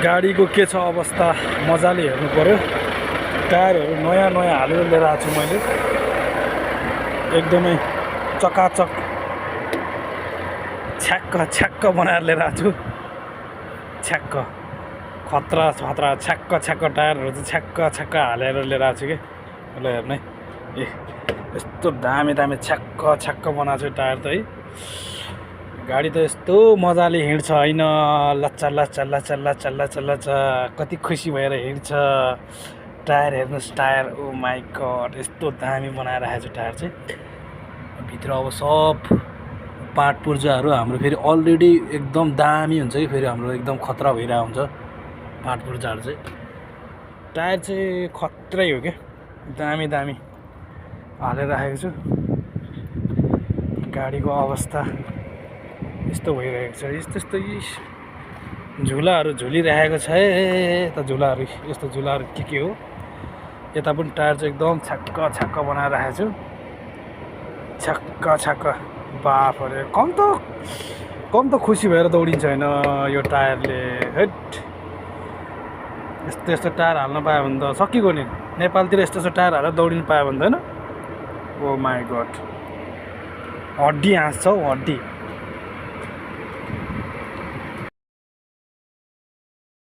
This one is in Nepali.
गाडीको के छ अवस्था मजाले हेर्नु पर्यो। टायरहरू नयाँ नयाँ हालेर लिएर आएको छु मैले, एकदमै चकाचक छ्याक्क बनाएर लिएर आएको छु। छ्याक्क खतरा खतरा छ्याक्क टायरहरू चाहिँ छ्याक्क हालेर लिएर आएको छु कि। ल हेर्नु है, ए यस्तो दामी छ्याक्क बनाएको छु टायर त है। गाडी त यस्तो मजाले हिँड्छ होइन, लच्चा कति खुसी भएर हिँड्छ। टायर हेर्नुहोस्, टायर ओ माई गड यस्तो दामी बनाएर राखेको छु टायर चाहिँ। भित्र अब सब पार्ट पुर्जाहरू हाम्रो फेरि अलरेडी एकदम दामी हुन्छ कि, फेरि हाम्रो एकदम खतरा भइरहेको हुन्छ पार्ट पुर्जाहरू चाहिँ। टायर चाहिँ खत्रै हो क्या, दामी हालेर राखेको छु। गाडीको अवस्था यस्तो भइरहेको छ, यस्तो झुलाहरू झुलिरहेको छ है। त झुलाहरू यस्तो झुलाहरू के हो। यता पनि टायर चाहिँ एकदम छ्याक्क बनाएर राखेको छु। छ्याक्क बाफ अरे कम त खुसी भएर दौडिन्छ होइन यो टायरले। हेट यस्तो टायर हाल्न पायो भने त सकिगयो नि। नेपालतिर यस्तो टायर हालेर दौडिनु पायो भने त होइन। ओ माई गड हड्डी हाँस्छ हौ हड्डी।